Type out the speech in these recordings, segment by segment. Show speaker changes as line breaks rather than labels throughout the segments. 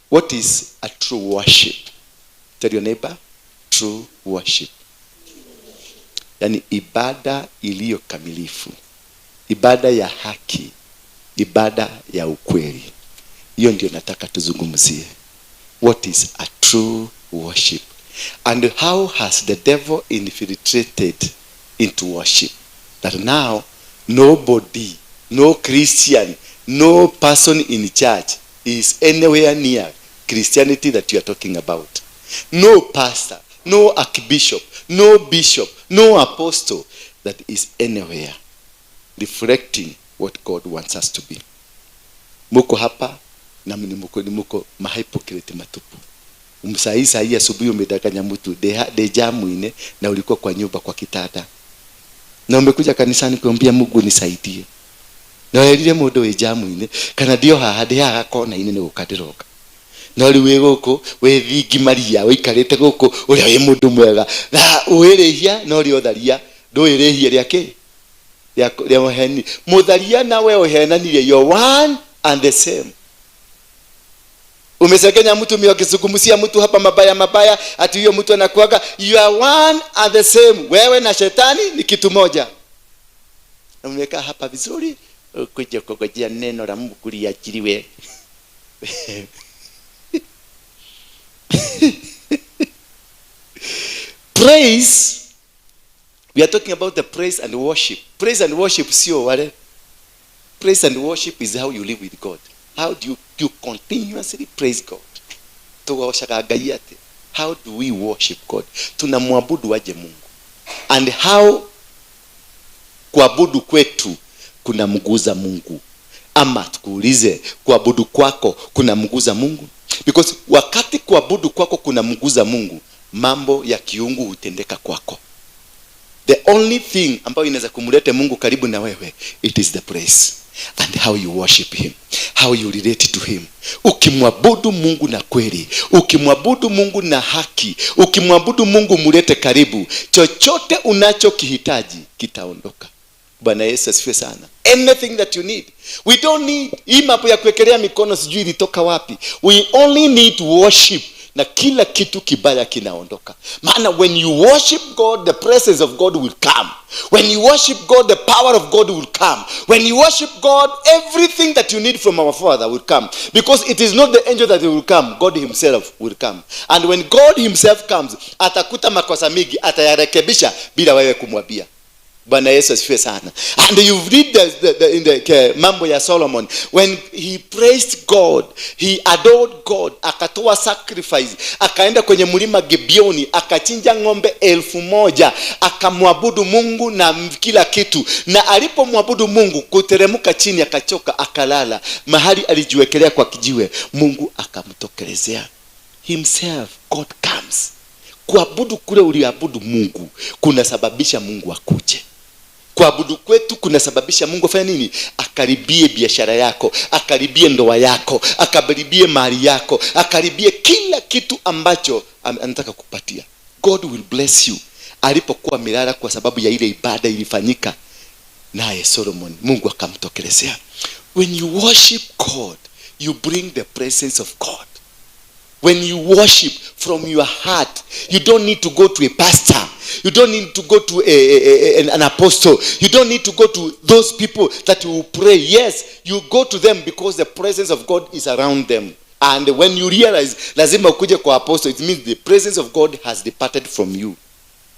What is a true worship? Tell your neighbor, true worship. Yaani ibada iliyo kamilifu, ibada ya haki, ibada ya ukweli. Hiyo ndio nataka tuzungumzie. What is a true worship? And how has the devil infiltrated into worship? That now nobody, no Christian, no person in church is anywhere near Christianity that you are talking about. No pastor, no archbishop, no bishop, no apostle that is anywhere reflecting what God wants us to be. Muko hapa na ni muko mahypocrite matupu. Msahii sahii asubuhi umedanganya mtu dejamuine na ulikuwa kwa nyumba kwa kitanda na umekuja kanisani kuambia Mungu nisaidie, na werire mundu wi jamu-inĩ kana ndio haha ndĩ haha kona-inĩ nĩ gũka ndĩroka, no rĩu wĩ gũkũ wĩ thingi maria ũikarĩte gũkũ ũrĩa wĩ mũndũ mwega na ũĩ rĩhia no rĩ ũtharia ndũĩ rĩhia rĩa kĩ rĩa ũheni mũtharia nawe ũhenanirie, you're one and the same. Umesengenya mtu, ukizungumzia mtu hapa mabaya mabaya, ati huyo mtu anakuaga, you are one and the same. Wewe na shetani ni kitu moja. Na umekaa hapa vizuri kuja kungojea neno la Mungu liachiliwe. Praise, we are talking about the praise and worship. Praise and worship sio wale. Praise and worship is how you live with God. How do you continuously praise God? Tugocaga Ngai atĩ? How do we worship God? Tunamwabudu aje Mungu? And how kuabudu kwetu kunamguza Mungu? Ama tukuulize, kuabudu kwako kunamguza Mungu? Because wakati kuabudu kwako kunamguza Mungu, mambo ya kiungu hutendeka kwako. The only thing ambayo inaweza kumleta Mungu karibu na wewe, it is the praise and how you worship him, how you relate to him. Ukimwabudu Mungu na kweli, ukimwabudu Mungu na haki, ukimwabudu Mungu mulete karibu, chochote unachokihitaji kitaondoka. Bwana Yesu asifiwe sana. Anything that you need. We don't need hii mambo ya kuwekelea mikono, sijui ilitoka wapi. We only need to worship na kila kitu kibaya kinaondoka. Maana when you worship God, the presence of God will come. When you worship God, the power of God will come. When you worship God, everything that you need from our Father will come. Because it is not the angel that will come, God himself will come. And when God himself comes, atakuta makosa mingi, atayarekebisha bila wewe kumwambia. Bwana Yesu asifiwe sana. And you read the, in the mambo ya Solomon, when he praised God, he adored God, akatoa sacrifice, akaenda kwenye mlima Gibeoni, akachinja ng'ombe 1000, akamwabudu Mungu na kila kitu. Na alipomwabudu Mungu, kuteremka chini akachoka, akalala mahali alijiwekelea kwa kijiwe, Mungu akamtokelezea himself. God comes. Kuabudu kule uliabudu Mungu kunasababisha Mungu akuje. Kuabudu kwetu kunasababisha Mungu afanye nini? Akaribie biashara yako, akaribie ndoa yako, akaribie mali yako, akaribie kila kitu ambacho anataka kupatia. God will bless you. Alipokuwa amelala kwa sababu ya ile ibada ilifanyika naye Solomon, Mungu akamtokelezea. When you worship God, you bring the presence of God. When you worship from your heart, you don't need to go to a pastor. You don't need to go to an apostle. You don't need to go to those people that you will pray. Yes, you go to them because the presence of God is around them. And when you realize lazima ukuje kwa apostle, it means the presence of God has departed from you.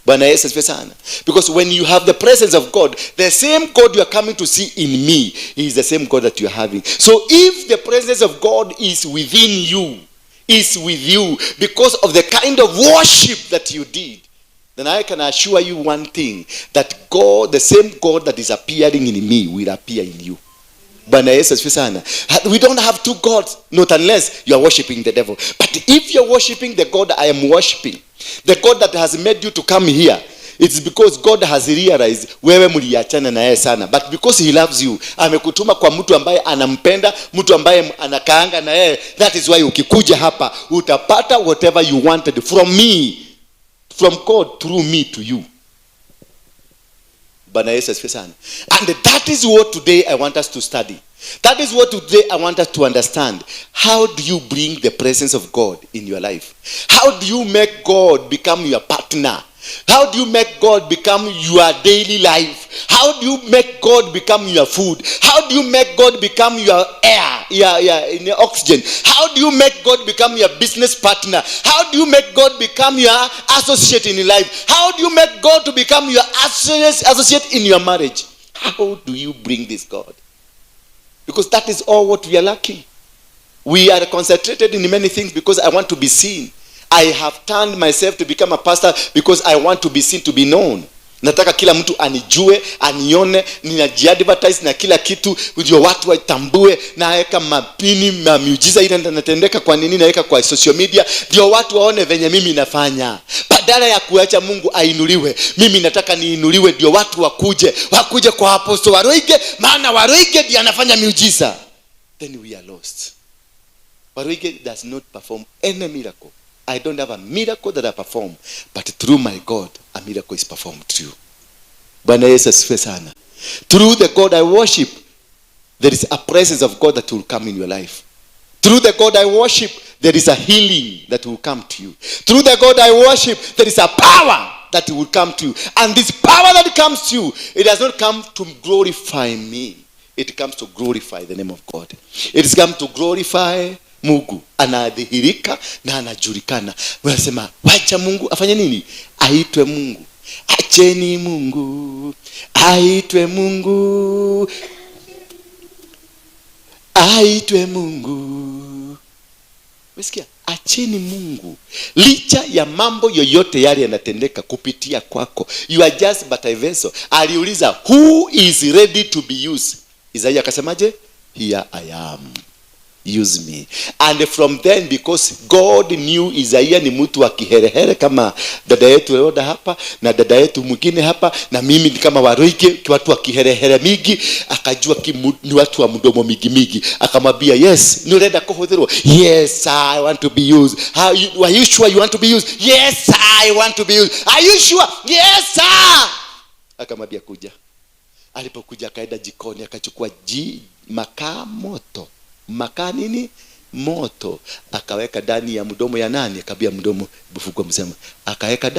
Bwana Yesu asifiwe sana. Because when you have the presence of God, the same God you are coming to see in me is the same God that you are having. So if the presence of God is within you, is with you because of the kind of worship that you did, then I can assure you one thing, that God, the same God that is appearing in me, will appear in you. Bwana Yesu asifiwe sana. We don't have two gods, not unless you are worshiping the devil. But if you're worshiping the God I am worshiping, the God that has made you to come here, it's because God has realized wewe mliachana na yeye sana, but because he loves you, amekutuma kwa mtu ambaye anampenda, mtu ambaye anakaanga na yeye. That is why ukikuja hapa utapata whatever you wanted from me, from God through me to you. Bwana Yesu asifiwe sana. And that is what today I want us to study. That is what today I want us to understand. How do you bring the presence of God in your life? How do you make God become your partner? How do you make God become your daily life? How do you make God become your food? How do you make God become your air, your oxygen? How do you make God become your business partner? How do you make God become your associate in life? How do you make God to become your associate in your marriage? How do you bring this God? Because that is all what we are lacking. We are concentrated in many things because I want to be seen. I have turned myself to become a pastor because I want to be seen, to be known. Nataka kila mtu anijue, anione, ninajiadvertise na kila kitu ndio watu watambue. Naweka mapini na miujiza ile natendeka kwa nini, naweka kwa social media ndio watu waone venye mimi nafanya, badala ya kuacha Mungu ainuliwe. Mimi nataka niinuliwe ndio watu wakuje kwa Apostle Waruinge, maana Waruinge ndiye anafanya miujiza. Then we are lost. Waruinge does not perform any miracle. I don't have a miracle that I perform, but through my God, a miracle is performed through. Bwana Yesu asifiwe sana. Through the God I worship, there is a presence of God that will come in your life. Through the God I worship, there is a healing that will come to you. Through the God I worship, there is a power that will come to you. And this power that comes to you, it does not come to glorify me. It comes to glorify the name of God. It has come to glorify Mungu. Anadhihirika na anajulikana. Wanasema wacha Mungu afanye nini? Aitwe Mungu. Acheni Mungu aitwe Mungu, aitwe Mungu. Umesikia? Acheni Mungu licha ya mambo yoyote yale yanatendeka kupitia kwako, you are just but a vessel. Aliuliza, "Who is ready to be used?" Isaia akasemaje? "Here I am, use me." And from then, because God knew Isaia ni mtu wa kiherehere kama dada yetu Roda hapa na dada yetu mwingine hapa na mimi ni kama Waruinge, watu wa kiherehere mingi, akajua ni watu wa mdomo mingi mingi, akamwambia, "Yes, ni urenda kuhuthirwo?" "Yes, I want to be used." Are you sure you want to be used?" "Yes, I want to be used." "Are you sure?" "Yes, sir." Akamwambia, "Kuja." Alipokuja akaenda jikoni, akachukua makaa moto, makaa nini moto, akaweka ndani ya mdomo ya nani? Akambia mdomo bufugwa msema, akaweka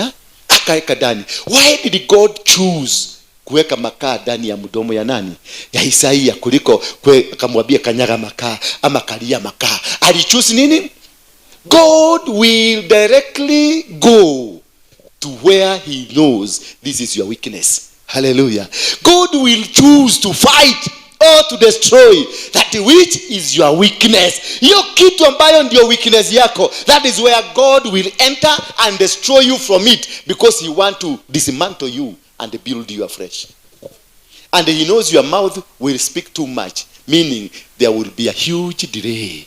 ndani. Why did God choose kuweka makaa ndani ya mdomo ya nani, ya Isaia, kuliko akamwambia kanyaga makaa ama kalia makaa? Alichoose nini? God will directly go to where he knows this is your weakness. Hallelujah. God will choose to fight or to destroy that which is your weakness. Hiyo kitu ambayo ndio weakness yako, that is where God will enter and destroy you from it, because he want to dismantle you and build you afresh. And he knows your mouth will speak too much, meaning there will be a huge delay.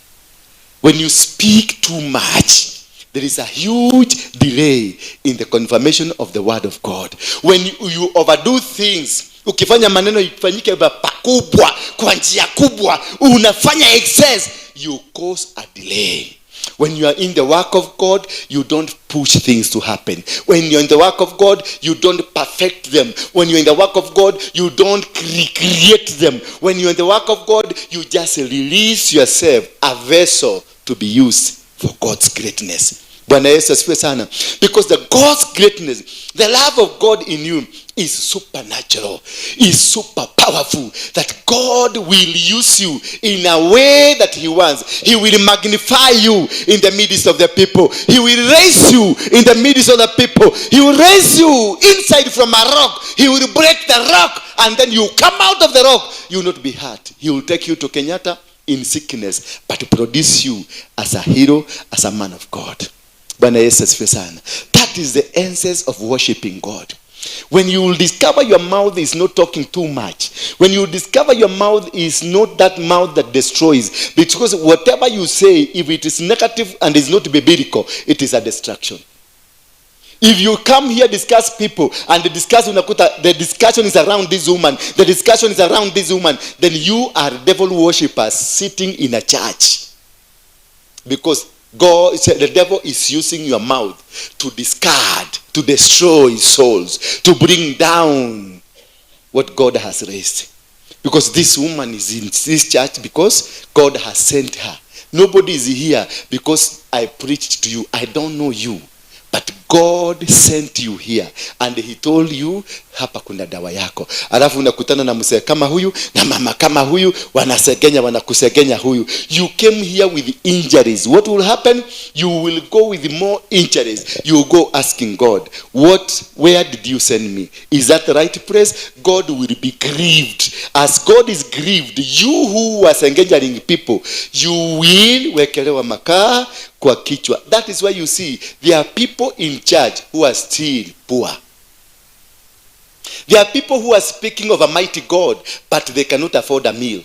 When you speak too much, there is a huge delay in the confirmation of the word of God. When you overdo things, ukifanya maneno ifanyike pakubwa, kwa njia kubwa, unafanya excess, you cause a delay. When you are in the work of God, you don't push things to happen. When you're in the work of God, you don't perfect them. When you're in the work of God, you don't recreate them. When you're in the work of God, you just release yourself, a vessel to be used for God's greatness. Bwana Yesu asifiwe sana. Because the God's greatness, the love of God in you is supernatural, is super powerful, that God will use you in a way that he wants. He will magnify you in the midst of the people. He will raise you in the midst of the people. He will raise you inside from a rock. He will break the rock, and then you come out of the rock. You will not be hurt. He will take you to Kenyatta in sickness, but to produce you as a hero, as a man of God. Bwana Yesu asifiwe sana. That is the essence of worshiping God. When you will discover your mouth is not talking too much, when you discover your mouth is not that mouth that destroys, because whatever you say, if it is negative and is not biblical, it is a destruction. If you come here, discuss people and the discussion, unakuta the discussion is around this woman, the discussion is around this woman, then you are devil worshippers sitting in a church, because God, the devil is using your mouth to discard, to destroy souls, to bring down what God has raised. Because this woman is in this church because God has sent her. Nobody is here because I preached to you. I don't know you. But God sent you here and he told you, hapa kuna dawa yako. Alafu unakutana na mzee kama huyu na mama kama huyu, wanasegenya, wanakusegenya huyu. You came here with injuries. What will happen? You will go with more injuries. You go asking God, what, where did you send me? Is that the right place? God will be grieved. As God is grieved, you who was engaging people, you will wekelewa makaa kwa kichwa. That is why you see there are people in church who are still poor. There are people who are speaking of a mighty God, but they cannot afford a meal.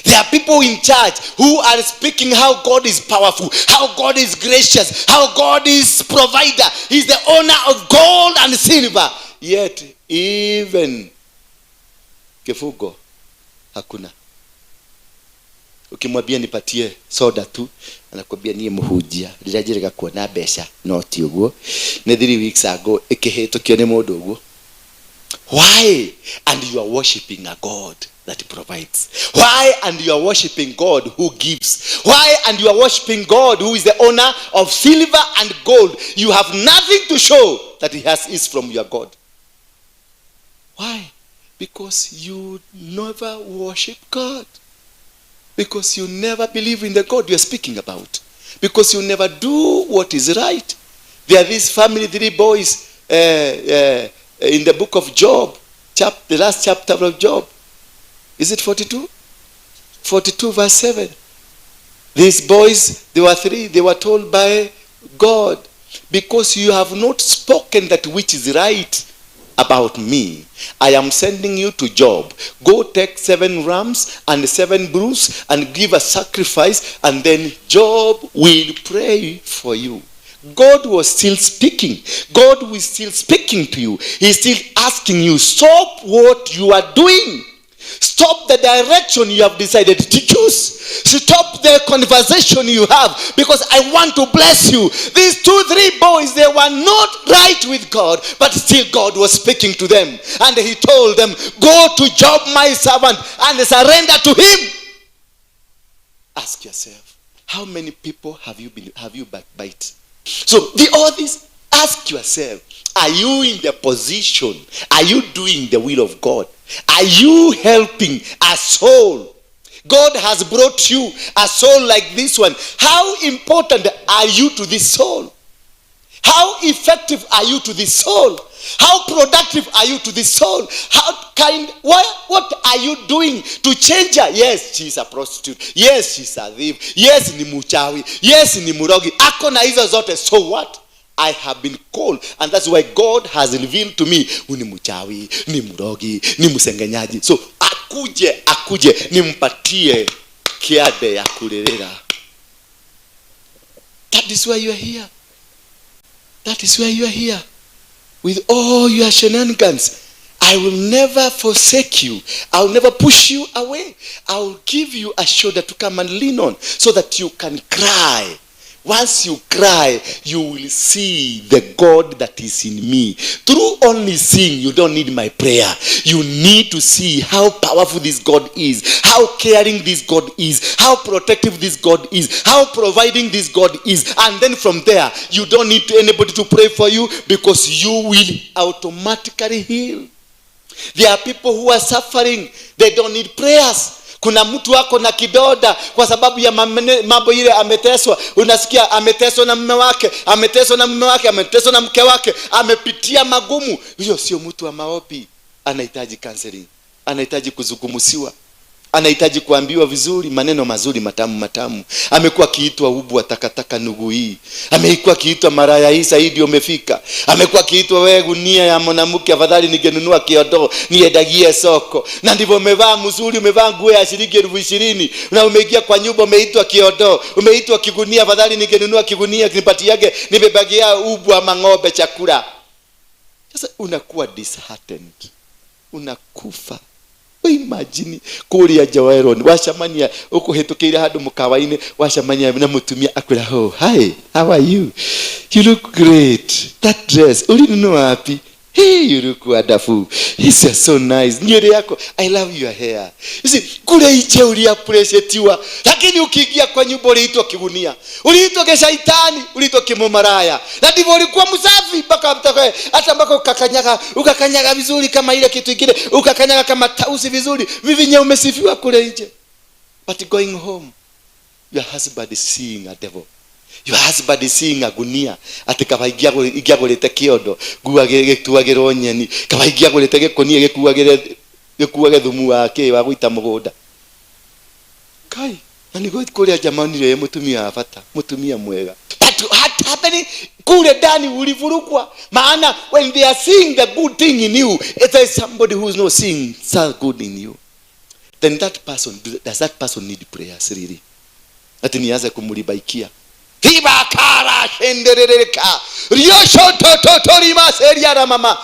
There are people in church who are speaking how God is powerful, how God is gracious, how God is provider. He's the owner of gold and silver. Yet, even kifungo hakuna. Ukimwambia nipatie soda tu, anakwambia niĩ mũhunjia rĩrĩa njĩrĩga kuona mbeca no ti ũguo, nĩ 3 weeks ago ĩkĩhĩtũkio nĩ mũndũ ũguo. Why? And you are worshiping a God that provides. Why? And you are worshiping God who gives. Why? And you are worshiping God who is the owner of silver and gold. You have nothing to show that he has is from your God. Why? Because you never worship God. Because you never believe in the God you are speaking about. Because you never do what is right. There are these family, three boys in the book of Job, the last chapter of Job. Is it 42? 42 verse 7. These boys, they were three, they were told by God, because you have not spoken that which is right about me, I am sending you to Job. Go take 7 rams and 7 bulls and give a sacrifice, and then Job will pray for you. God was still speaking. God was still speaking to you. He's still asking you, stop what you are doing. Stop the direction you have decided to choose. Stop the conversation you have, because I want to bless you. These 2-3 boys, they were not right with God, but still God was speaking to them. And he told them, go to Job, my servant, and surrender to him. Ask yourself, how many people have you backbite? So the all this, ask yourself, are you in the position? Are you doing the will of God? Are you helping a soul? God has brought you a soul like this one. How important are you to this soul? How effective are you to this soul? How productive are you to this soul? How kind, why, what are you doing to change her? Yes, she's a prostitute. Yes, she's a thief. Yes, ni mchawi. Yes, ni murogi. Ako na hizo zote. So what? I have been called, and that's why God has revealed to me, huyu ni mchawi, ni murogi, ni msengenyaji. So akuje, akuje nimpatie kiade ya kulelera. That is why you are here. That is why you are here. With all your shenanigans, I will never forsake you. I will never push you away. I will give you a shoulder to come and lean on so that you can cry. Once you cry, you will see the God that is in me. Through only seeing, you don't need my prayer. You need to see how powerful this God is, how caring this God is, how protective this God is, how providing this God is. And then from there, you don't need anybody to pray for you, because you will automatically heal. There are people who are suffering. They don't need prayers. Kuna mtu ako na kidonda kwa sababu ya mambo ile ameteswa. Unasikia ameteswa na mume wake, ameteswa na mume wake, ameteswa na mke wake, amepitia magumu. Huyo sio mtu wa maombi. Anahitaji counseling, anahitaji kuzungumziwa, anahitaji kuambiwa vizuri, maneno mazuri matamu matamu. Amekuwa akiitwa umbwa takataka nugu hii, amekuwa akiitwa maraya hii saidi umefika, amekuwa akiitwa wewe gunia ya mwanamke, afadhali ningenunua kiondo niendagie soko. Na ndivyo umevaa mzuri, umevaa nguo ya shilingi 20,000 na umeingia kwa nyumba umeitwa kiondo, umeitwa kigunia, afadhali ningenunua kigunia nipatiage nibebagia umbwa mang'ombe chakula. Sasa unakuwa disheartened, unakufa. Imagine kuria Joelon wacemania ukuhitukiire handu mukawa-ini, wacemania na mutumia akwira, oh hi, how are you, you look great, that dress ulinunua wapi? Hey, you look wonderful. It's so nice. Nywele yako, I love your hair. You see, kule nje uliappreciatiwa, lakini ukiingia kwa nyumba uliitwa kigunia, uliitwa keshaitani, uliitwa kimomaraya. Na ndivyo ulikuwa msafi mpaka hata mpaka ukakanyaga vizuri kama ile kitu kingine, ukakanyaga kama tausi vizuri. Vivinye umesifiwa kule nje. But going home, your husband is seeing a devil. Your husband is seeing a gunia. Ati kaba ingĩagũrĩte kĩondo gĩtuagĩrwo nyeni, kaba ingĩagũrĩte gĩkũnia gĩkuage thumu wa kĩ wa gũita mũgũnda. Kai, na nĩguo kũrĩa jamanire mũtumia wa bata, mũtumia mwega. But what happening kule ndani ulivurugwa. Maana when they are seeing the good thing in you, it is somebody who is not seeing so good in you. Then that person, does that person need prayers really? Ati nianze kumulibaikia. Hibakara shenderereka. Riosho seriara mama.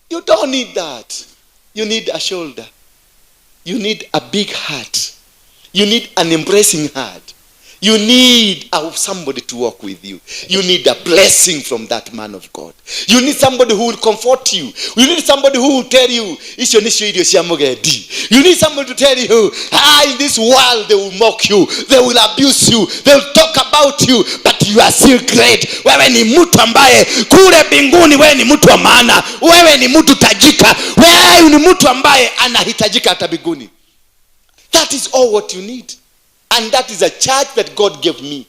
You don't need that. You need a shoulder. You need a big heart. You need an embracing heart. You need somebody to walk with you. You need a blessing from that man of God. You need somebody who will comfort you. You need somebody who will tell you, icio nicio irio cia mugendi. You need somebody to tell you, in this world they will mock you, they will abuse you, they will talk about you, but you are still great. Wewe ni mtu ambaye kule mbinguni wewe ni mtu wa maana, wewe ni mtu tajika, wewe ni mtu ambaye anahitajika hata mbinguni. That is all what you need. And that is a church that God gave me.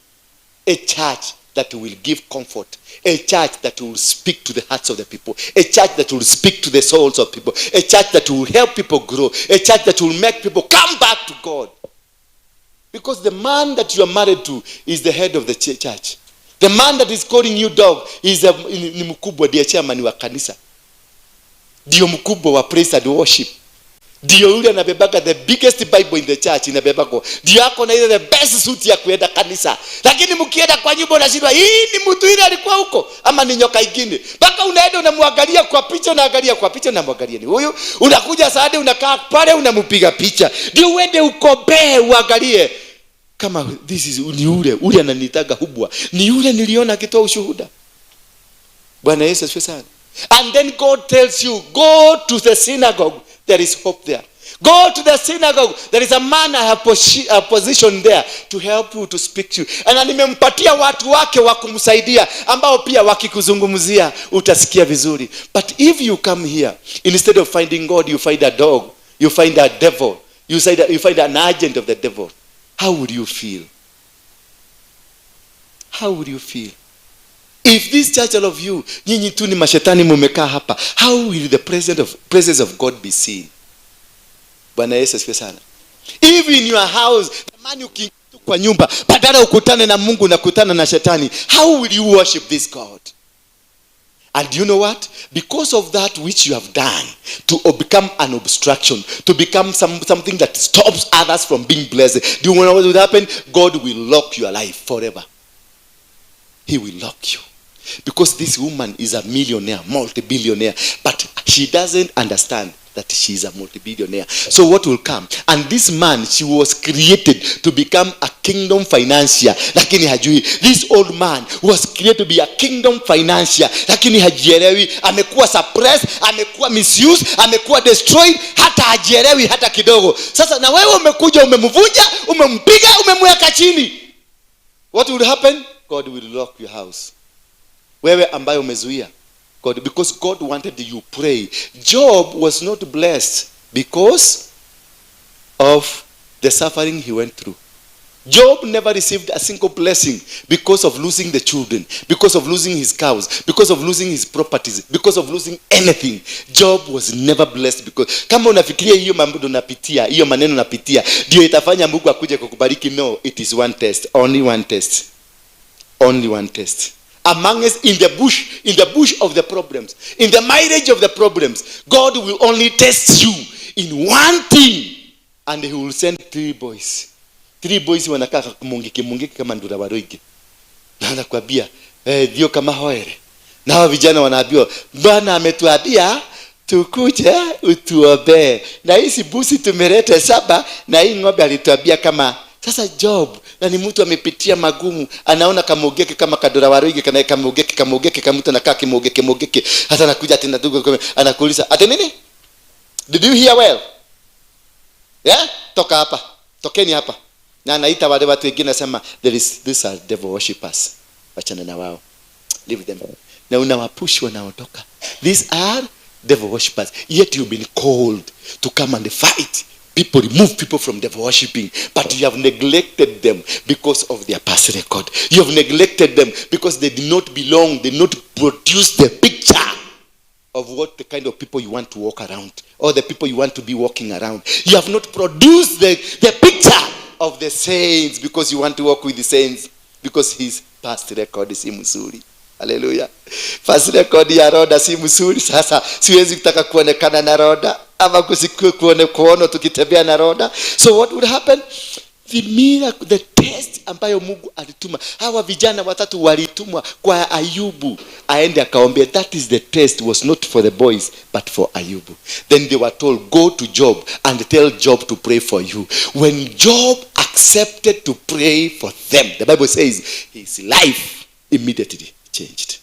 A church that will give comfort. A church that will speak to the hearts of the people. A church that will speak to the souls of people. A church that will help people grow. A church that will make people come back to God. Because the man that you are married to is the head of the church. The man that is calling you dog is ni mkubwa, ndiye chairman wa kanisa. Ndio mkubwa wa praise and worship. Ndio yule anabebaga the biggest Bible in the church inabebako. Ndio ako na ile the best suit ya kuenda kanisa. Lakini mkienda kwa nyumba unashindwa, hii ni mtu ile alikuwa huko ama ni nyoka ingine. Mpaka unaenda unamwangalia kwa picha, unaangalia kwa picha, unamwangalia ni huyu. Unakuja Sunday unakaa pale unampiga picha. Ndio uende ukombee uangalie kama this is ni yule, ule ananitaga hubwa. Ni yule niliona akitoa ushuhuda. Bwana Yesu asifiwe sana. And then God tells you, go to the synagogue. There is hope there. Go to the synagogue. There is a man I have positioned there to help you, to speak to you. And nimempatia watu wake wa kumsaidia, ambao pia wakikuzungumzia utasikia vizuri. But if you come here, instead of finding God, you find a dog, you find a devil, you find an agent of the devil. How would you feel? How would you feel? If this church, all of you, nyinyi tu ni mashetani mumekaa hapa, how will the presence of God be seen? Bwana Yesu asifiwe sana. If in your house, the man ukiingia tu kwa nyumba, badala ukutane na Mungu unakutana na shetani, how will you worship this God? And you know what? Because of that which you have done, to become an obstruction, to become something that stops others from being blessed, do you know what will happen? God will lock your life forever. He will lock you. Because this woman is a millionaire, multi-billionaire, but she doesn't understand that she is a multi-billionaire. So what will come? And this man, she was created to become a kingdom financier, lakini hajui. This old man was created to be a kingdom financier, lakini hajielewi. Amekuwa suppressed, amekuwa misused, amekuwa destroyed, hata hajielewi hata kidogo. Sasa na wewe umekuja, umemvunja, umempiga, umemweka chini. What will happen? God will lock your house. Wewe ambaye umezuia God, because God wanted you pray. Job was not blessed because of the suffering he went through. Job never received a single blessing because of losing the children, because of losing his cows, because of losing his properties, because of losing anything. Job was never blessed because kama unafikiria hiyo mambo unapitia, hiyo maneno unapitia ndio itafanya Mungu akuje kukubariki, no, it is one test, only one test. Only one test. Among us in the bush, in the bush of the problems, in the mileage of the problems, God will only test you in one thing, and he will send three boys. Three boys wanakaa mungiki mungiki kama ndura waroige. Na anakuambia, ndio kama hoere. Na hawa vijana wanaambiwa, Bwana ametuambia tukuje utuombee. Na hizi mbuzi tumeleta 7, na hii ng'ombe alituambia kama Sasa Job, na ni mtu amepitia magumu, anaona kamugeke kama kadora waruige kana kamugeke kamugeke kama mtu anakaa kimugeke mugeke. Hata anakuja tena tu anakuuliza, "Ati nini? Did you hear well?" Yeah? Toka hapa. Tokeni hapa. Na anaita wale watu wengine anasema, "There is these are devil worshippers. Wachana na wao. Leave them." Na unawapush wanaondoka. These are devil worshippers. Yet you've been called to come and fight people, remove people from devil worshipping, but you have neglected them because of their past record. You have neglected them because they did not belong, they did not produce the picture of what the kind of people you want to walk around or the people you want to be walking around. You have not produced the picture of the saints because you want to walk with the saints because his past record si mzuri. Haleluya. Past record ya Roda si mzuri. Sasa siwezi kutaka kuonekana na Roda ama kusikue kuone kuona tukitembea na Roda. So what would happen? The miracle, the test ambayo Mungu alituma hawa vijana watatu walitumwa kwa Ayubu aende akaombea. That is the test, was not for the boys but for Ayubu. Then they were told, "Go to Job and tell Job to pray for you." When Job accepted to pray for them, the Bible says his life immediately changed.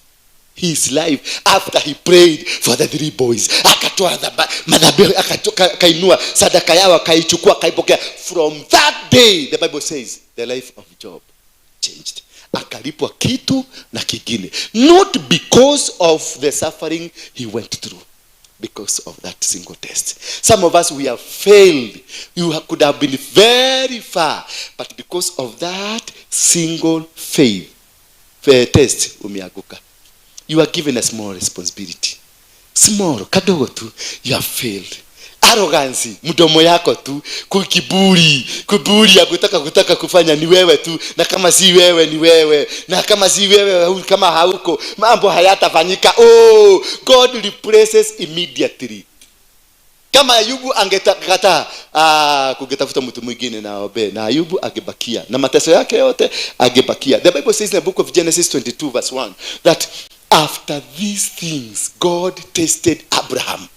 His life, after he prayed for the three boys, akatoa madhabihu, akainua sadaka yao, akaichukua, akaipokea. From that day, the Bible says the life of Job changed. Akalipwa kitu na kingine, not because of the suffering he went through, because of that single test. Some of us, we have failed. You could have been very far, but because of that single faith test, umeanguka. You are given a small responsibility, small kadogo tu, you have failed. Arrogance, mdomo yako tu, kiburi, kiburi ya kutaka kufanya ni wewe tu, na kama si wewe ni wewe, na kama si wewe, kama hauko, mambo hayatafanyika. Oh, God replaces immediately. Kama Ayubu angekataa, kungetafuta mtu mwingine na aombe, na Ayubu angebakia na mateso yake yote angebakia. The Bible says in the book of Genesis 22 verse 1 that after these things God tested Abraham.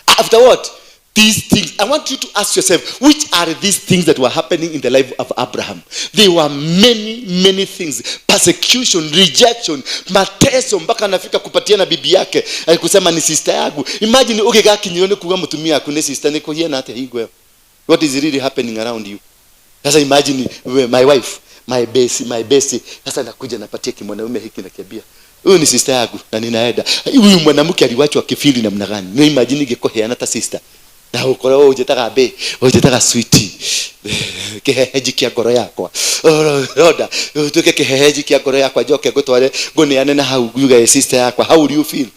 After what? These things. I want you to ask yourself, which are these things that were happening in the life of Abraham? There were many, many things. Persecution, rejection, mateso, mpaka anafika kupatiana bibi yake, kusema ni sister yangu. Imagine ugigakinyirwo ni kuga mutumia aku ni sister, ni kuhiana atia hingo ĩyo? What is really happening around you? Sasa imagine my wife, my base, my base. Sasa nakuja napatia kimwanaume hiki, nakiambia huyu ni sister yangu na ninaenda. Huyu mwanamke aliwachwa akifeel namna gani? Ni imagine ingĩkũheana ta sister na ukorwo unjĩtaga bae, unjĩtaga sweetie, kĩhehenji kĩa ngoro yakwa. Roda ũtuĩke kĩhehenji kĩa ngoro yakwa, njoke ngũtware ngũneane na hau njuge sister yakwa. How will you feel?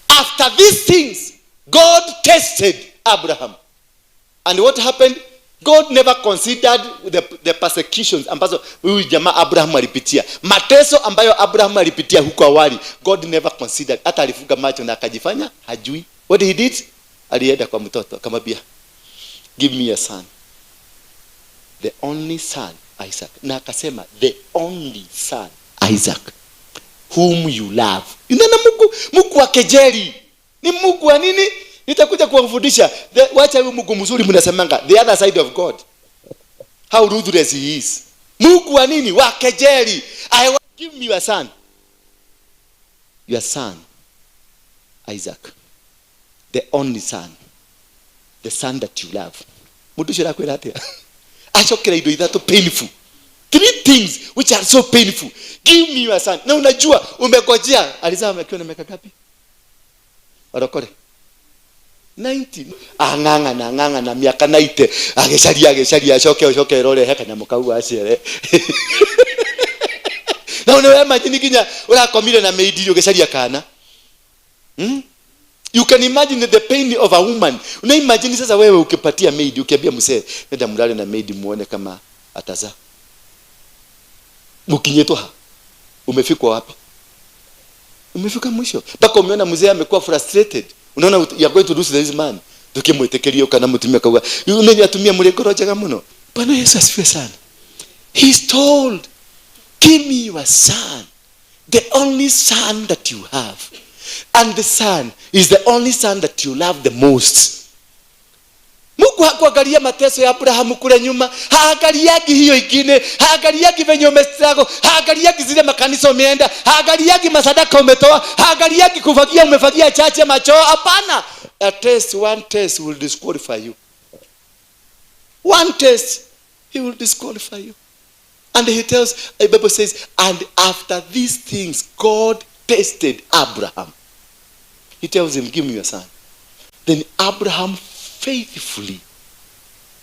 After these things God tested Abraham. And what happened? God never considered the persecutions ambazo huyu jamaa Abraham alipitia, mateso ambayo Abraham alipitia huko awali. God never considered. Hata alifunga macho na akajifanya hajui. What he did, alienda kwa mtoto akamwambia, "Give me a son, the only son, Isaac." Na akasema, "The only son, Isaac, whom you love." Unaona, Mungu, Mungu wa kejeli ni Mungu wa nini? Nitakuja kuwafundisha. Wacha huyu Mungu mzuri mnasemanga, the other side of God, how ruthless he is. Mungu wa nini? Wa kejeli. I want, give me your son, your son Isaac, the only son, the son that you love. Mundu ucio arakwira atia? Acokera indo ithatũ painful, three things which are so painful. Give me your son. Na unajua umegojea. Alizaa akiwa na miaka ngapi? Warokore 90. Ang'ang'ana, ang'ang'ana miaka 90, agĩcaria, agĩcaria, acoke acoke ĩrorehe kanyamũ kau acere. Na unawe imagine nginya ũrakomire na maid ũgĩcaria kana, You can imagine the pain of a woman. Una imagine sasa wewe ukipatia maid, ukiambia mzee, "Nenda mlale na maid muone kama atazaa." Mkinyetwa ha? Umefikwa wapi? Umefika mwisho. Mpaka umeona mzee amekuwa frustrated. Unaona you are going to lose this man. Tukimwĩtĩkĩria kana mũtumia kauga, unenya atumia mũrĩ ngoro njega mũno. Bwana Yesu asifiwe sana. He's told, "Give me your son, the only son that you have. And the son is the only son that you love the most." Mungu hakuangalia mateso ya Abrahamu kule nyuma, haangaliagi hiyo ingine, haangaliagi venye umestruggle, haangaliagi zile makanisa umeenda, haangaliagi masadaka umetoa, haangaliagi kufagia umefagia chache macho. Hapana. A test, one test will disqualify you. One test, he will disqualify you. And he tells, the Bible says, and after these things, God tested Abraham. He tells him, give me your son. Then Abraham faithfully,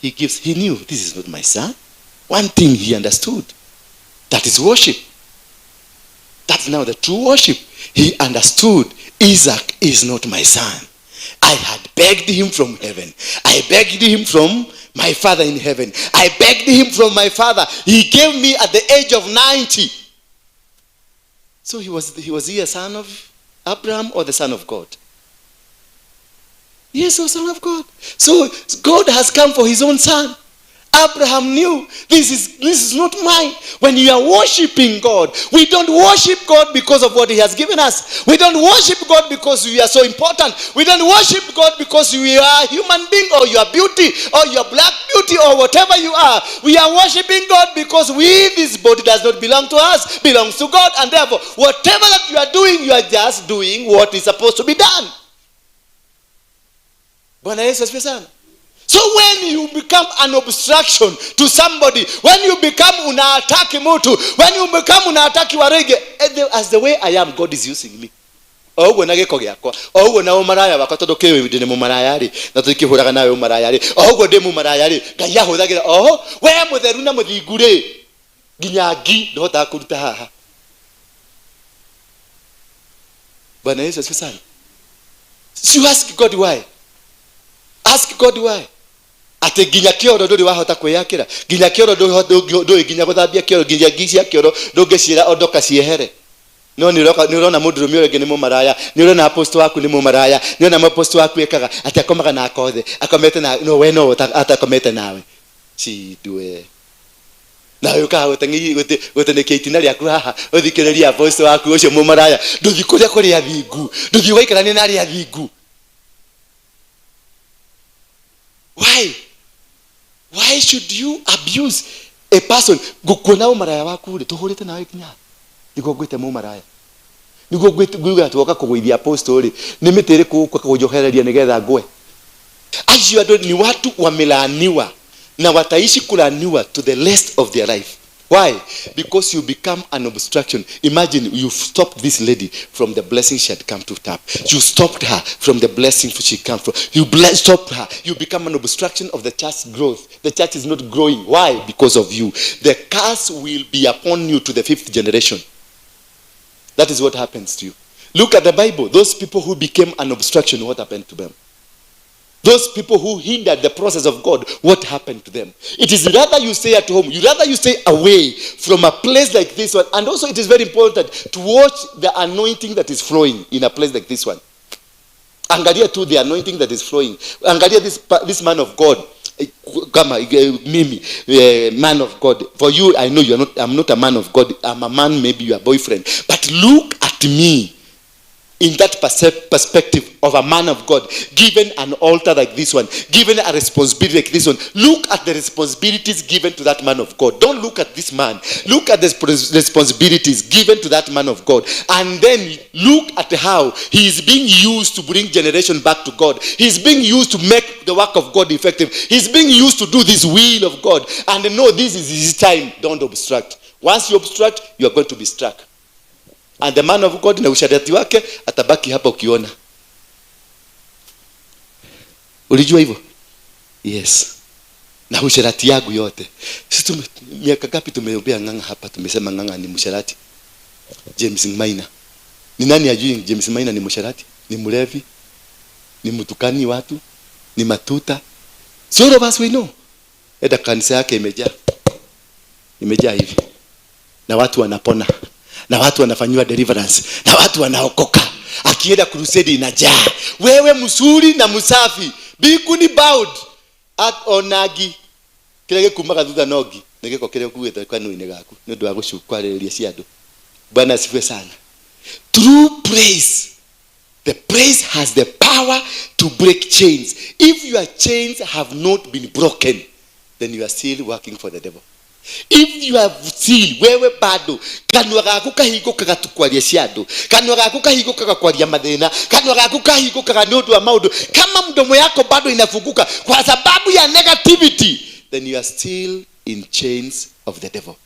he gives, he knew this is not my son. One thing he understood, that is worship. That's now the true worship. He understood Isaac is not my son. I had begged him from heaven. I begged him from my father in heaven. I begged him from my father. He gave me at the age of 90. So he was he a son of Abraham or the son of God? Yes, the son of God. So God has come for his own son. Abraham knew this is not mine. When you are worshiping God, we don't worship God because of what He has given us. We don't worship God because we are so important. We don't worship God because we are human being or you are beauty or you are black beauty or whatever you are. We are worshiping God because we, this body does not belong to us, belongs to God, and therefore whatever that you are doing, you are just doing what is supposed to be done. Bwana Yesu asifiwe sana. So when you become an obstruction to somebody, when you become unaattack mtu, when you become unaattack warege, as the way I am, God is using me. O ũguo na gĩko gĩakwa, o ũguo na ũmaraya wakwa, tondũ kĩũĩ ndĩ nĩ mũmaraya rĩ, na tũikĩhũraga nawe ũmaraya rĩ, o ũguo ndĩ mũmaraya rĩ, Ngai ahũthagĩra oho we mũtheru na mũthingu rĩ, nginya ngi ndũhotaga kũruta haha. Bwana Yesu asifiwe sana. So you ask God why. Ask God why. Atĩ nginya kĩoro ndũrĩ wahota kwĩyakĩra, nginya kĩoro ndũĩ nginya gũthambia kĩoro, nginya ngi cia kĩoro ndũngĩciĩra ondoka ciehere, no nĩ ũrona mũndũrũme ũrĩa ũngĩ nĩ mũmaraya, nĩ ũrona apostle waku nĩ mũmaraya, nĩ ũrona apostle waku ekaga atĩ akomaga na akothe akomete na no we no atakomete nawe cindwe nawe ũkaga gũtĩnĩkia itina rĩaku haha ũthikĩrĩrie apostle waku ũcio mũmaraya. Ndũthiĩ kũrĩa kũrĩ athingu, ndũthiĩ ũgaikarania na arĩa athingu. Why? Why should you abuse a person? Ngukuona ũmaraya waku rĩ, tũhũrĩte nawe nginya nĩguo ngwĩte mũmaraya, nĩguo nguga atĩ woka kũgũithia apostle rĩ, nĩ mĩtĩ ĩrĩkũ ũka kũnjohereria nĩgetha ngwe? Acio andũ ni watu wamelaaniwa na wataishi kulaaniwa to the rest of their life. Why? Because you become an obstruction. Imagine you've stopped this lady from the blessing she had come to tap. You stopped her from the blessing she came from. You stopped her. You become an obstruction of the church's growth. The church is not growing. Why? Because of you. The curse will be upon you to the fifth generation. That is what happens to you. Look at the Bible. Those people who became an obstruction, what happened to them? Those people who hindered the process of God, what happened to them? It is rather you stay at home. You rather you stay away from a place like this one. And also it is very important to watch the anointing that is flowing in a place like this one. Angalia tu the anointing that is flowing. Angalia this man of God. Kama mimi, man of God. For you, I know you are not, I'm not a man of God. I'm a man, maybe your boyfriend. But look at me in that perspective of a man of God, given an altar like this one, given a responsibility like this one. Look at the responsibilities given to that man of God. Don't look at this man. Look at the responsibilities given to that man of God. And then look at how he is being used to bring generation back to God. He is being used to make the work of God effective. He is being used to do this will of God. And know this is his time. Don't obstruct. Once you obstruct, you are going to be struck. And the man of God na usharati wake atabaki hapa ukiona. Ulijua hivyo? Yes. Na usharati yangu yote. Sisi miaka ngapi tumeombea Ng'ang'a hapa, tumesema Ng'ang'a ni msharati. James Maina. Ni nani ajui James Maina ni msharati? Ni mlevi? Ni mtukani watu? Ni matuta? So all of us we know. Eda kanisa yake imejaa. Imejaa hivi. Na watu wanapona. Na watu wanafanyiwa deliverance. Na watu wanaokoka. Akienda crusade inajaa. Wewe msuri na msafi. Mbinguni bowed. At onagi. Kĩrĩa gĩkumaga thutha nogi. Nĩ gĩko kĩrĩa ũkuĩte kanua-inĩ gaku. Nĩ ũndũ wa gũcukwarĩrĩria cia andũ. Bwana asifiwe sana. True praise. The praise has the power to break chains. If your chains have not been broken, then you are still working for the devil. If you have still, wewe bado kanua gaku kahingũkaga tu kwaria cia andũ, kanua gaku kahingũkaga kwaria mathĩna, kanua gaku kahingũkaga nĩ ũndũ wa maũndũ, kama mdomo yako bado inafunguka kwa sababu ya negativity, then you are still in chains of the devil.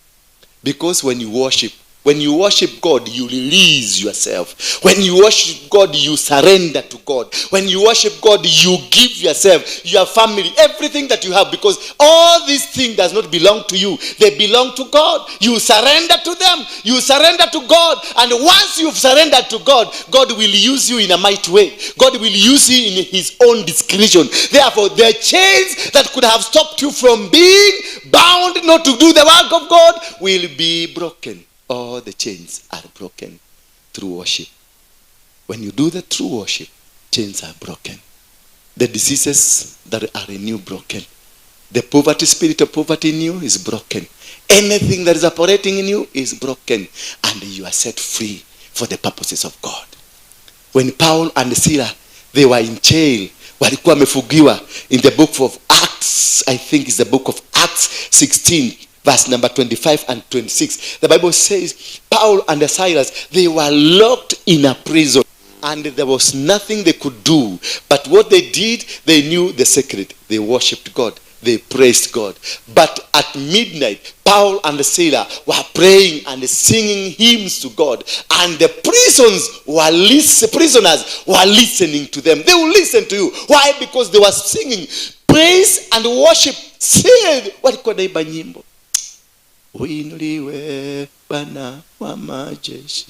Because when you worship God, you release yourself. When you worship God, you surrender to God. When you worship God, you give yourself, your family, everything that you have, because all these things does not belong to you. They belong to God. You surrender to them. You surrender to God. And once you've surrendered to God, God will use you in a mighty way. God will use you in his own discretion. Therefore, the chains that could have stopped you from being bound not to do the work of God will be broken. All the chains are broken through worship. When you do the true worship, chains are broken. The diseases that are in you broken. The poverty spirit of poverty in you is broken. Anything that is operating in you is broken. And you are set free for the purposes of God. When Paul and Sila, they were in jail, walikuwa wamefungiwa, in the book of Acts, I think it's the book of Acts 16, verse number 25 and 26. The Bible says Paul and Silas, they were locked in a prison and there was nothing they could do. But what they did, they knew the secret. They worshipped God. They praised God. But at midnight, Paul and Sila were praying and singing hymns to God. And the prisoners were listening to them. They will listen to you. Why? Because they were singing praise and worship. Said, walikuwa wanaimba nyimbo. Uinuliwe Bwana wa majeshi,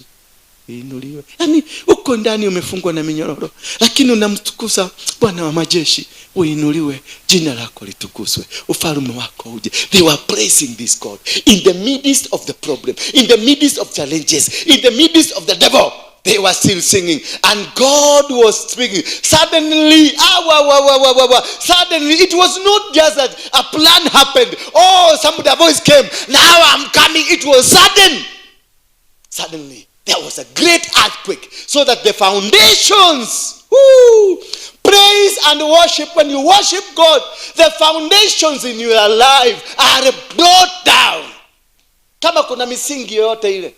uinuliwe. Yaani uko ndani umefungwa na minyororo, lakini unamtukuza Bwana wa majeshi. Uinuliwe, jina lako litukuzwe, ufalme wako uje. They were praising this God in the midst of the problem, in the midst of challenges, in the midst of the devil. They were still singing, and God was speaking. Suddenly, ah, wah, wah, wah, wah, wah, wah. Suddenly, it was not just that a plan happened. Oh, somebody, a voice came. Now I'm coming. It was sudden. Suddenly, there was a great earthquake, so that the foundations, woo, praise and worship. When you worship God, the foundations in your life are brought down. Kama kuna misingi yoyote ile,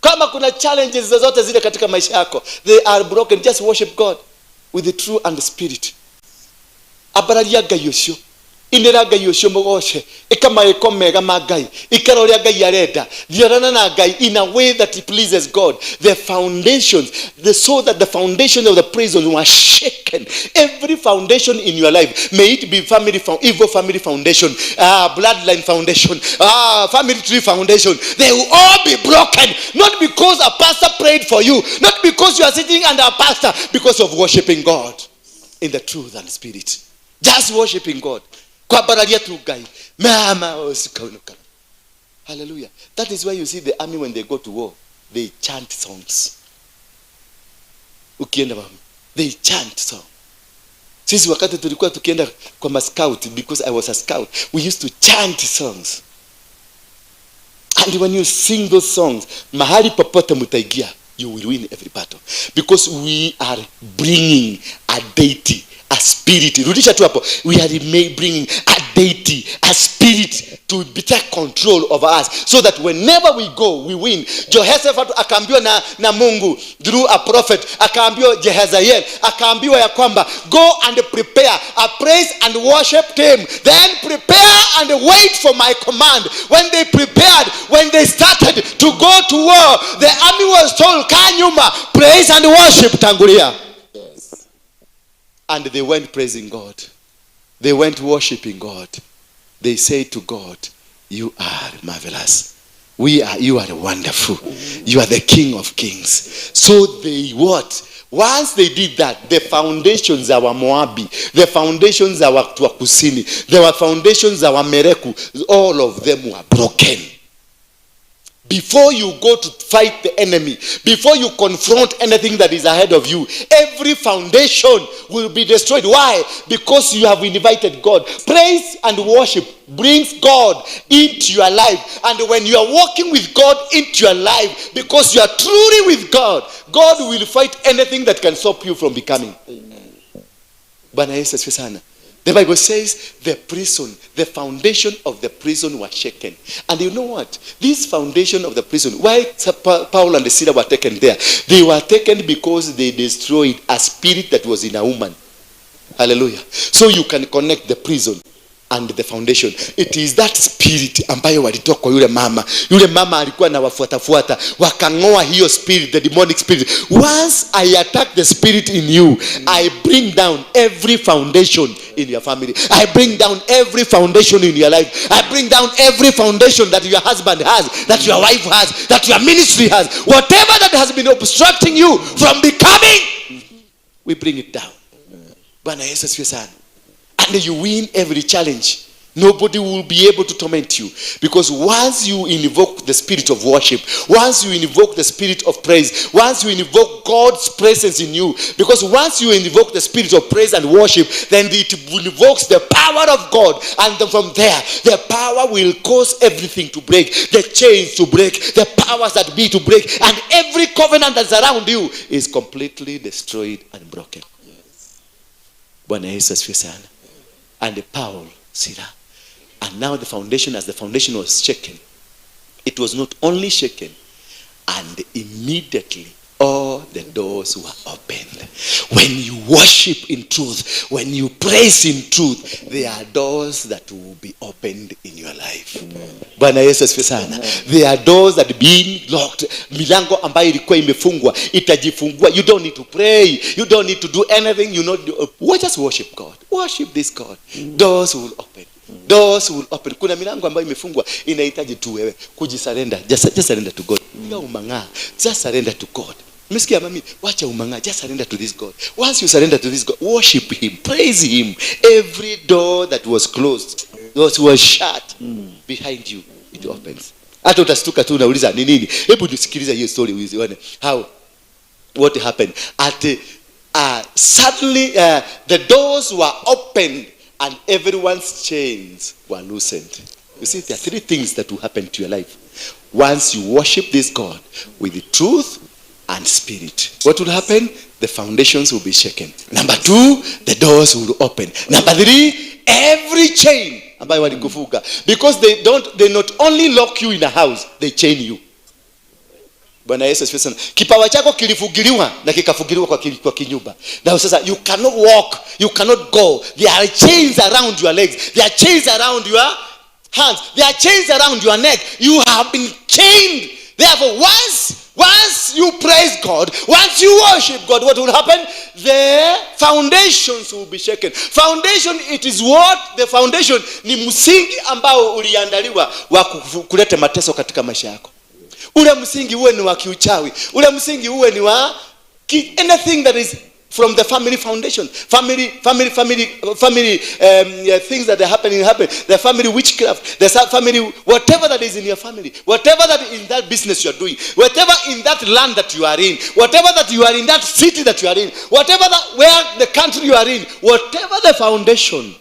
kama kuna challenges zozote zile katika maisha yako, they are broken. Just worship God with the true and the spirit. Ambararia Ngai ũcio, inĩra Ngai ũcio, mũgoce, ĩka mawĩko mega ma Ngai, ikara ũrĩa Ngai arenda, thiarana na Ngai in a way that it pleases God. The foundations, so that the foundation of the prison were shaken. Every foundation in your life, may it be family, evil family foundation, bloodline foundation, family tree foundation, they will all be broken. Not because a pastor prayed for you, not because you are sitting under a pastor, because of worshiping God in the truth and spirit. Just worshiping God. Kwambararia tu Ngai. Mama usikaonoka. Hallelujah. That is why you see the army, when they go to war, they chant songs. Ukienda wapi? They chant song. Sisi wakati tulikuwa tukienda kwa ma scout, because I was a scout, we used to chant songs. And when you sing those songs, mahali popote mutaingia, you will win every battle. Because we are bringing a deity, a spirit. Rudisha tu hapo. We are bringing a deity, a spirit to take control over us, so that whenever we go, we win. Jehoshaphat akaambiwa na Mungu through a prophet, akaambiwa Jehaziel, akaambiwa ya kwamba go and prepare a praise and worship team, then prepare and wait for my command. When they prepared, when they started to go to war, the army was told, kaa nyuma, praise and worship tangulia. And they went praising God. They went worshiping God. They said to God, you are marvelous. You are wonderful. You are the King of kings. So they what? Once they did that, the foundations are Moabi, the foundations are watu wa kusini, there were foundations are Mereku, all of them were broken. Before you go to fight the enemy, before you confront anything that is ahead of you, every foundation will be destroyed. Why? Because you have invited God. Praise and worship brings God into your life. And when you are walking with God into your life, because you are truly with God, God will fight anything that can stop you from becoming. Bwana Yesu asifiwe sana. The Bible says the prison, the foundation of the prison was shaken. And you know what? This foundation of the prison, why Paul and Sila were taken there? They were taken because they destroyed a spirit that was in a woman. Hallelujah. So you can connect the prison and the foundation. It is that spirit ambayo walitoa kwa yule mama. Yule mama alikuwa na wafuatafuata, wakang'oa hiyo spirit, the demonic spirit. Once I attack the spirit in you, I bring down every foundation in your family. I bring down every foundation in your life. I bring down every foundation that your husband has, that your wife has, that your ministry has. Whatever that has been obstructing you from becoming, we bring it down. Bwana Yesu asifiwe sana. And you win every challenge. Nobody will be able to torment you. Because once you invoke the spirit of worship, once you invoke the spirit of praise, once you invoke God's presence in you, because once you invoke the spirit of praise and worship, then it invokes the power of God. And then from there, the power will cause everything to break, the chains to break, the powers that be to break, and every covenant that's around you is completely destroyed and broken. Bwana Yesu asifiwe sana. And Paul, Sila. And now the foundation, as the foundation was shaken, it was not only shaken, and immediately all the doors were opened. When you worship in truth, when you praise in truth, there are doors that will be opened in your life. Bwana Yesu asifiwe sana. There are doors that been locked. Milango ambayo ilikuwa imefungwa itajifungua. You don't need to pray. You don't need to do anything. You know, just worship God. Worship this God. Doors will open. Doors will open. Kuna milango ambayo imefungwa inahitaji tu wewe kujisurrender. Just surrender to God. Piga umang'aa. Just surrender to God. Umesikia mami? Wacha umang'aa. Just surrender to this God. Once you surrender to this God, worship him, praise him. Every door that was closed, those were shut behind you, it opens. Hata utastuka tu unauliza ni nini? Hebu nisikilize hiyo story uione how what happened. At suddenly the doors were opened and everyone's chains were loosened. You see, there are three things that will happen to your life once you worship this God with the truth and spirit. What will happen? The foundations will be shaken. Number two, the doors will open. Number three, every chain ambayo walikufunga, because they don't, they not only lock you in a house, they chain you. Bwana Yesu asifiwe sana. Kipawa chako kilifugiliwa na kikafugiliwa kwa kinyumba. Now sasa you cannot walk, you cannot go. There are chains around your legs. There are chains around your hands. There are chains around your neck. You have been chained. Therefore, once you praise God, once you worship God, what will happen? The foundations will be shaken. Foundation, it is what? The foundation ni msingi ambao uliandaliwa wa kuleta mateso katika maisha yako. Ule msingi uwe ni wa kiuchawi, ule msingi uwe ni wa anything that is from the family foundation, family, yeah, things that are happening happen. The family witchcraft, the family, whatever that is in your family, whatever that in that business you are doing, whatever in that land that you are in, whatever that you are in that city that you are in, whatever that where the country you are in, whatever the foundation,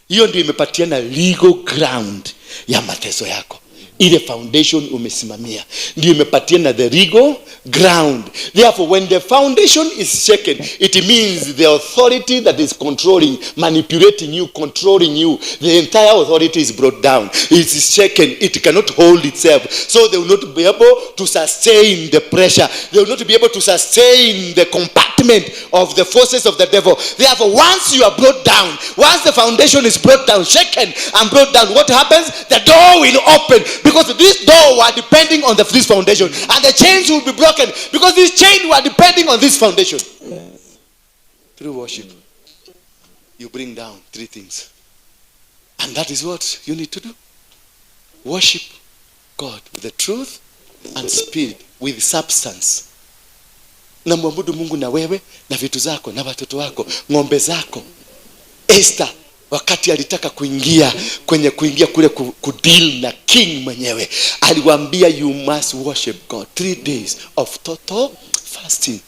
hiyo ndio imepatiana legal ground ya mateso yako. Ile foundation umesimamia ndio imepatiana the legal ground. Therefore, when the foundation is shaken, it means the authority that is controlling, manipulating you, controlling you, the entire authority is brought down. It is shaken. It cannot hold itself, so they will not be able to sustain the pressure. They will not be able to sustain the compartment of the forces of the devil. Therefore, once you are brought down, once the foundation is brought down, shaken and brought down, what happens? The door will open, because this door were depending on this foundation, and the chains will be broken because these chains were depending on this foundation. Through worship, you bring down three things, and that is what you need to do. Worship God with the truth and spirit, with substance. Na mwabudu Mungu na wewe na vitu zako na watoto wako, ng'ombe zako. Esther Wakati alitaka kuingia kwenye kuingia kule kudeal na king mwenyewe, aliwaambia you must worship God 3 days of total fasting.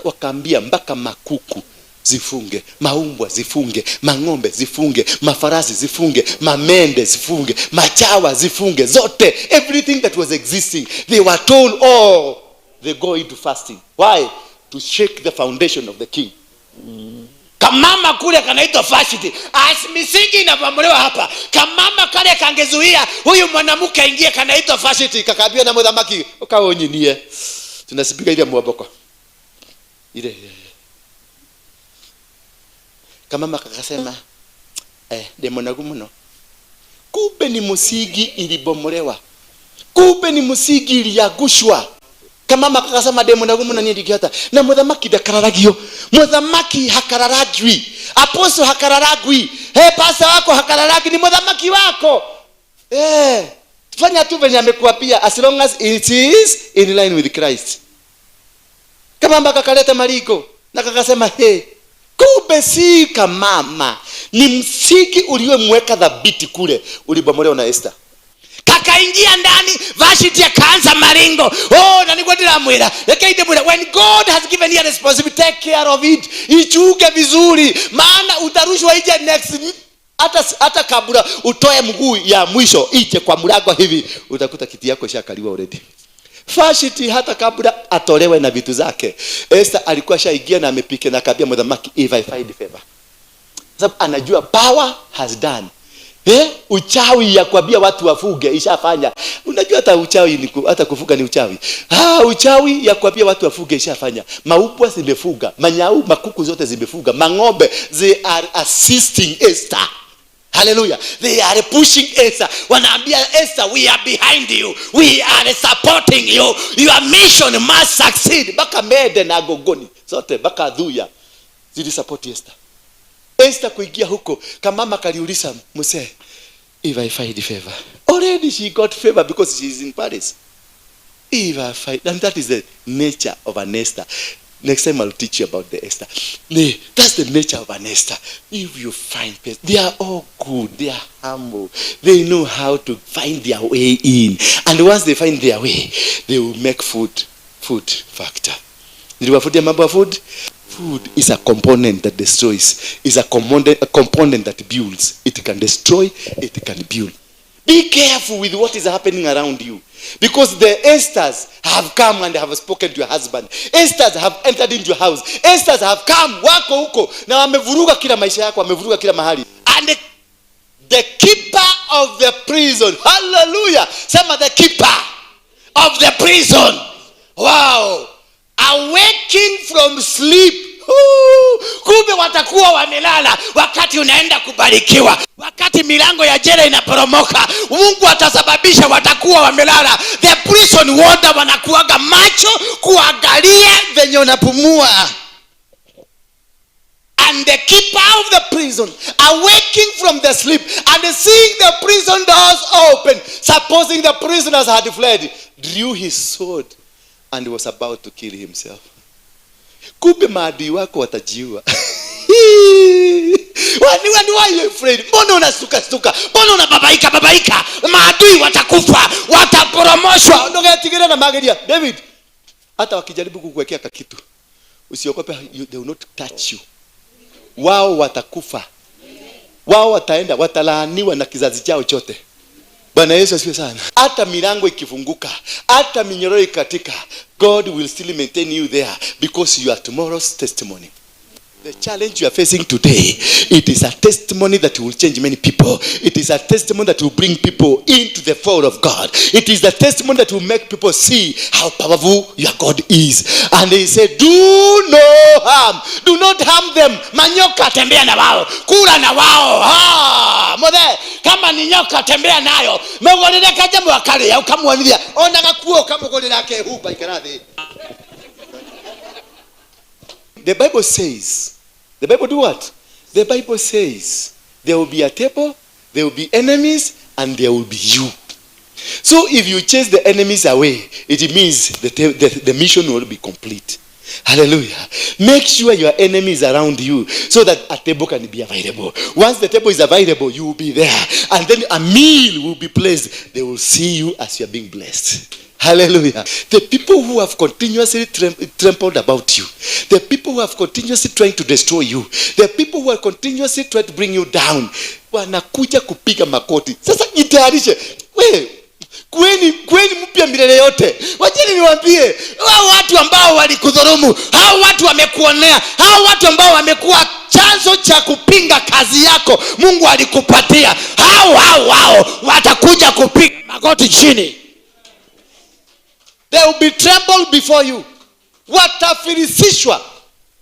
Wakaambia mpaka makuku zifunge, maumbwa zifunge, mang'ombe zifunge, mafarasi zifunge, mamende zifunge, machawa zifunge, zote, everything that was existing, they were told all they go into fasting. Why? To shake the foundation of the king.
Kamama kule kanaitwa Vashti, as misingi inabomolewa hapa, kamama kale kangezuia huyu mwanamke aingie, kanaitwa Vashti,
kakaambia na muthamaki ukaonyinie, tunasipiga ile mwoboko ile. Kamama kakasema demonagu muno. Kumbe ni msingi ilibomolewa, kumbe ni msingi iliagushwa. Kamama kakasema demonagu muno ni ndigihota. Na muthamaki ndakararagio, muthamaki hakararagwi, apostle hakararagwi, hey, pastor wako hakararagwi, ni muthamaki wako. Fanya tu venye amekuapia, as long as it is in line with Christ. Kamama kakaleta maliko na kakasema hey, kumbe si kamama, ni msingi uliomweka dhabiti kule ulibomolewa na Esther.
Kakaingia ndani, Vashti akaanza maringo. Oh, na nilikuwa ndiramwira, reke ndimwira, when God has given you a responsibility,
take care of it. Ichunge vizuri, maana utarushwa nje next. Hata kabla utoe mguu ya mwisho nje kwa mlango hivi, utakuta kiti yako ishakaliwa already. Vashti hata kabla atolewe na vitu zake, Esther alikuwa shaingia na amepika na akaambia muthamaki, if I find favor. Sababu anajua power has done. Uchawi ya kuambia watu wafuge ishafanya. Unajua hata uchawi ni hata kufuga ni uchawi. Uchawi ya kuambia watu wafuge ishafanya. Maupwa zimefuga, manyau, makuku zote zimefuga, mang'ombe, they are assisting Esther.
Hallelujah. They are pushing Esther. Wanaambia Esther, we are behind you. We are supporting you. Your mission must succeed.
Baka Mede na Gogoni zote, baka Dhuya zili support Esther. Esther kuingia huko, kamama kaliuliza mzee, if I find favor. Already she got favor because she is in Paris. If I find, and that is the nature of an Esther. Next time I'll teach you about the Esther. That's the nature of an Esther. If you find peace, they are all good, they are humble, they know how to find their way in. And once they find their way, they will make food factor. Niliwafutia mambo ya food. Food is a component that destroys, is a component that builds. It can destroy, it can build. Be careful with what is happening around you. Because the Esthers have come and have spoken to your husband. Esthers have entered into your house. Esthers have come, wako huko, na wamevuruga kila maisha yako, wamevuruga kila mahali. And the keeper of the prison, hallelujah, sema the keeper
of the prison. Wow. Awaking from sleep. Ooh, kumbe watakuwa wamelala wakati unaenda kubarikiwa. Wakati milango ya jela inaporomoka, Mungu atasababisha watakuwa wamelala. The prison warder wanakuaga macho kuangalia venye unapumua.
And the keeper of the prison, awaking from the sleep and seeing the prison doors open, supposing the prisoners had fled, drew his sword and was about to kill himself. Kumbe maadui wako watajiua. Why are you afraid? Mbona unasuka suka?
Mbona unababaika babaika? Maadui watakufa, wataporomoshwa.
Ndogetigire na mageria. David, hata wakijaribu kukuwekea kakitu, usiogope, they will not touch you. Wao watakufa. Wao wataenda, watalaaniwa na kizazi chao chote. Bwana Yesu asifiwe sana. Hata milango ikifunguka, hata minyororo ikatika, God will still maintain you there because you are tomorrow's testimony. The challenge you are facing today, it is a testimony that will change many people. It is a testimony that will bring people into the fold of God. It is a testimony that will make people see how powerful your God is. And he said, do no harm. Do not harm them.
Manyoka tembea na wao. Kula na wao. Ha! Mothe, kama ni nyoka tembea nayo. Mugorire kajamu akale ya ukamwaniria.
Ona gakuo kamugorira kehuba ikarathi. The Bible says, the Bible do what? The Bible says there will be a table, there will be enemies, and there will be you. So if you chase the enemies away, it means the mission will be complete. Hallelujah. Make sure your enemy is around you so that a table can be available. Once the table is available, you will be there. And then a meal will be placed. They will see you as you are being blessed. Hallelujah. The people who have continuously trampled about you, the people who have continuously trying to destroy you, the people who are continuously trying to bring you down, wanakuja kupiga makoti. Sasa jitayarishe. We, kweni kweni mpya milele yote. Wacheni niwaambie,
Hao watu ambao walikudhulumu, hao watu wamekuonea, hao watu ambao wamekuwa chanzo cha kupinga kazi yako Mungu alikupatia, hao hao hao watakuja kupiga magoti chini.
They will be trembled before you. Watafilisishwa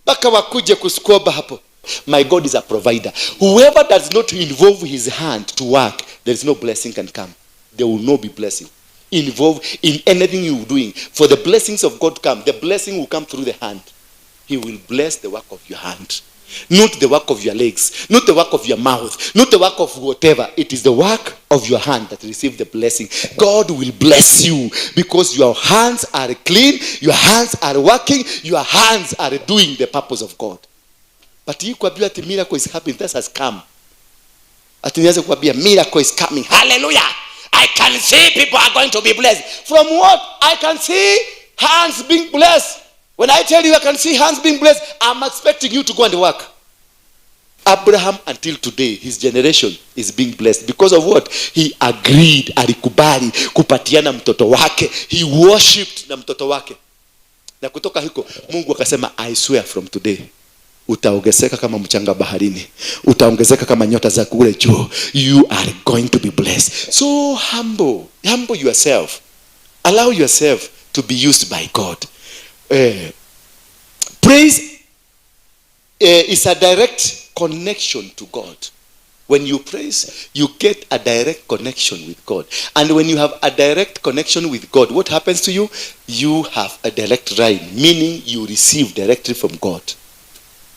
mpaka wakuje kuskuoba hapo. My God is a provider. Whoever does not involve his hand to work, there is no blessing can come. There will not be blessing. Involve in anything you're doing. For the blessings of God come, the blessing will come through the hand. He will bless the work of your hand. Not the work of your legs, not the work of your mouth, not the work of whatever. It is the work of your hand that receive the blessing. God will bless you because your hands are clean, your hands are working, your hands are doing the purpose of God. But hii kuambiwa ati miracle is happening, that has come. Ati nianze kuambia miracle is coming.
Hallelujah. I can see people are going to be blessed.
From what? I can see hands being blessed. When I tell you I can see hands being blessed, I'm expecting you to go and work. Abraham until today, his generation is being blessed because of what? He agreed, alikubali kupatiana mtoto wake. He worshipped na mtoto wake. Na kutoka huko Mungu akasema, I swear from today utaongezeka kama mchanga baharini, utaongezeka kama nyota za kule juu. You are going to be blessed. So humble, humble yourself. Allow yourself to be used by God. Praise is a direct connection to God. When you praise, you get a direct connection with God. And when you have a direct connection with God, what happens to you? You have a direct line, meaning you receive directly from God.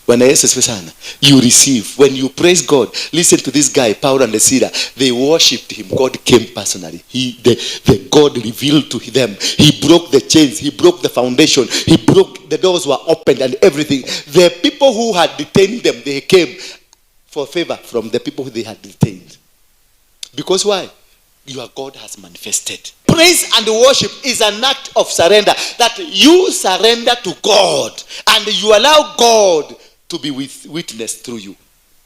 Bwana Yesu asifiwe sana. You receive. When you praise God, listen to this guy, Paul and Sila. They worshipped him. God came personally. The God revealed to them. He broke the chains. He broke the foundation. He broke, the doors were opened and everything. The people who had detained them, they came for favor from the people who they had detained. Because why? Your God has manifested. Praise and worship is an act of surrender. That you surrender to God and you allow God to be with witness through you.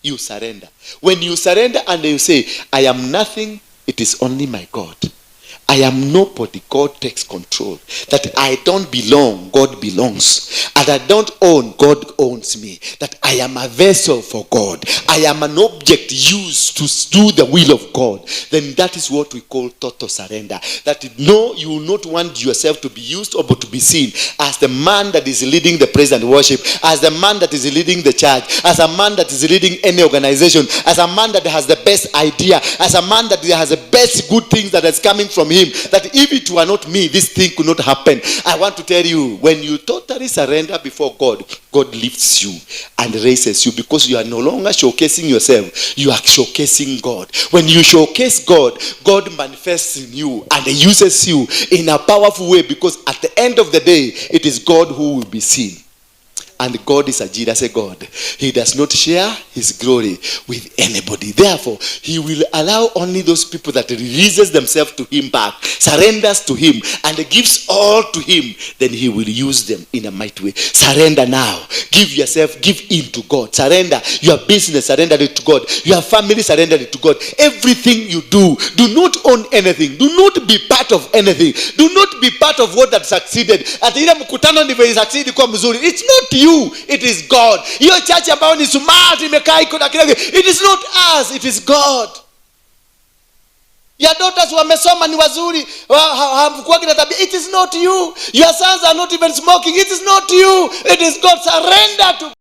You surrender. When you surrender and you say, I am nothing, it is only my God. I am nobody, God takes control. That I don't belong, God belongs. And I don't own, God owns me. That I am a vessel for God. I am an object used to do the will of God. Then that is what we call total surrender. That no, you will not want yourself to be used or to be seen as the man that is leading the praise and worship, as the man that is leading the church, as a man that is leading any organization, as a man that has the best idea, as a man that has the best good things that is coming from him. That if it were not me, this thing could not happen. I want to tell you, when you totally surrender before God, God lifts you and raises you, because you are no longer showcasing yourself, you are showcasing God. When you showcase God, God manifests in you and uses you in a powerful way, because at the end of the day, it is God who will be seen. And God is a jealous God. He does not share his glory with anybody. Therefore, he will allow only those people that releases themselves to him back, surrenders to him, and gives all to him. Then he will use them in a mighty way. Surrender now. Give yourself, give in to God. Surrender your business, surrender it to God. Your family, surrender it to God. Everything you do, do not own anything. Do not be part of anything. Do not be part of what that succeeded. Ati ile mkutano ndivyo succeed kwa mzuri. It's not you. It is God. Hiyo church ambayo ni smart imekaa iko na kila kitu. It is not us, it is God. Your daughters wamesoma ni wazuri, hawakuwa na tabia. It is not you. Your sons are not even smoking. It is not you. It is God. Surrender to